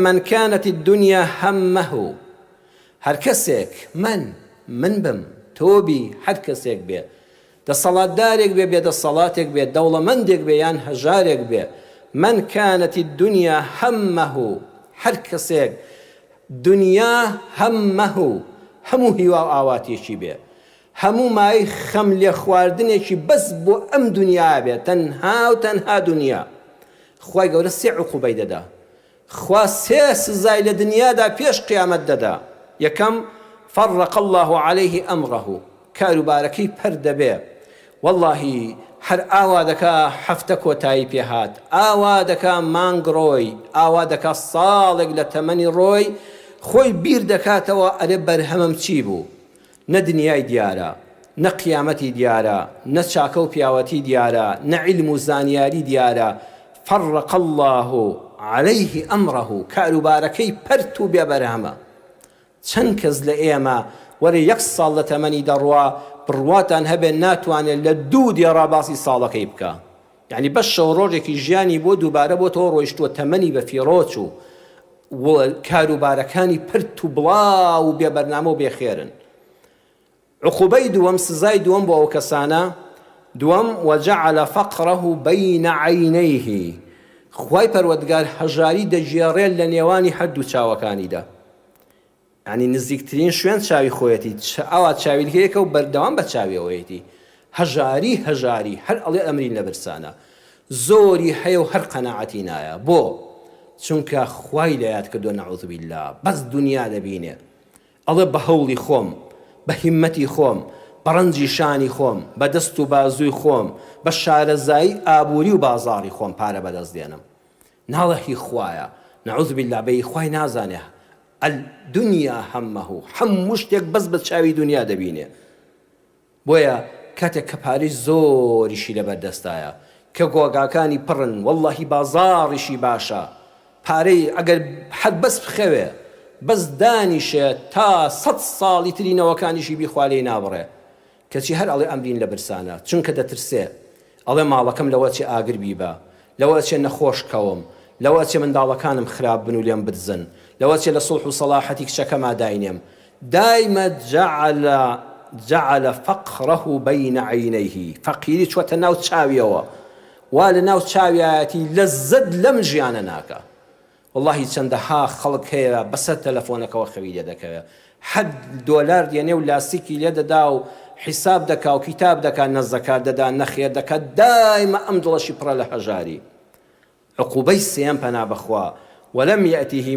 من کانت الدنیا همه، هەر کەسێک، من، من بم، تۆ بی، هەر کەسێک بێ، دەسەڵاتدارێک بێ، بێدەسەڵاتێک بێ، دەوڵەمەندێک بێ یان هەژارێک بێ، من کانت الدنیا همه، هەر کەسێک دنیا همه، هەموو هیوا و ئاواتێکی بێ، هەموو مایەی خەم لێخواردنێکی بەس بۆ ئەم دنیایە بێ، تەنها و تەنها دنیا، خوای گەورە سێ عقوبەی دەدا، خوا سێ سزای لە دنیادا پێش قیامەت دەدا، یەکەم، فرق اللە علیه امره، کاروبارەکەی پەرت دەبێ، وەڵاهی هەر ئاوا دەکا هەفتە کۆتایی پێ هات، ئاوا دەکا مانگ ڕۆی، ئاوا دەکا ساڵێک لە تەمەنی ڕۆی، خۆی بیر دەکاتەوە ئەرێ بەرهەمم چی بوو؟ نە دنیای دیارە، نە قیامەتی دیارە، نە چاکە و پیاوەتی دیارە، نە عیلم و زانیاری دیارە، فرق اللە علیه امره، کاروبارەکەی پەرت و بێ بەرهەمە. چەند کەس لە ئێمە وەرە یەک ساڵ لە تەمەنی دەڕوا، بڕواتان هەبێ ناتوانێ لە دوو دێڕا باسی ساڵەکەی بکا. یەعنی بەس شەو ڕۆژێکی ژیانی بۆ دووبارە بۆتەوە ڕۆیشتووە تەمەنی بە فیڕۆ چوو و کاروبارەکانی پرت و بڵاو و بێ بەرنامە و بێ خێرن. عقوبەی دووەم سزای دووەم بۆ ئەو کەسانە دووەم وجعل فقره بین عینیه خوای پەروەردگار هەژاری دەگێڕێت لە نێوانی هەردوو چاوەکانیدا. یانی نزیکترین شوێن چاوی خۆیەتی ئاوا چاویلکەیەکە و بەردەوام بە چاویەوەیەتی هەژاری هەژاری هەر ئەڵێ ئەمرین لە برسانا زۆری هەیە و هەر قەناعەتی نایە بۆ چونکە خوای لە یاد کردوە نعوذ باللە بەس دونیا دەبینێ ئەڵێ بە هەوڵی خۆم بە هیمەتی خۆم بە ڕەنجی شانی خۆم بە دەست و بازووی خۆم بە شارەزایی ئابووری و بازاڕی خۆم پارە بەدەست دێنم ناڵێ هی خوایە نعوذ باللە بە هی خوای نازانێ الدنیا همه هەموو شتێک بەس بە چاوی دنیا دەبینێ بۆیە کاتێک کە پارەی زۆریشی لەبەر دەستایە کە گۆگاکانی پڕن واللهی بازاڕیشی باشە پارەی ئەگەر هەر بەس بخەوێ بەس دانیشێ تا سەد ساڵی تری نەوەکانیشی بیخوا لێی نابڕێ کەچی هەر ئەڵێ ئەمرین لە برسانا چونکە دەترسێ ئەڵێ ماڵەکەم لەوە ئەچێ ئاگر بیبا لەوە ئەچێ نەخۆش کەوم لەوە ئەچێ منداڵەکانم خراپ بن و لێم بدزن لەوە ئەچێ لە سوڵح و سەڵاحەتی کچەکەما داینێم دایمە جعل جعل فقره بین عینیه فەقیری چوەتە ناو چاویەوە وا لە ناو چاویایەتی لەزەت لەم ژیانە ناکا وەڵاهی چەندەها خەڵک هەیە بەسەر تەلەفۆنەکەوە خەوی لێ دەکەوێ حەد دۆلار دێنێ و لاستیکی لێ دەدا و حیساب دەکا و کیتاب دەکا نە زەکات دەدا نە خێر دەکا دایمە ئەم دڵەشی پڕە لە هەژاری عقوبەی سێیەم پەنا بەخوا ولم یأته.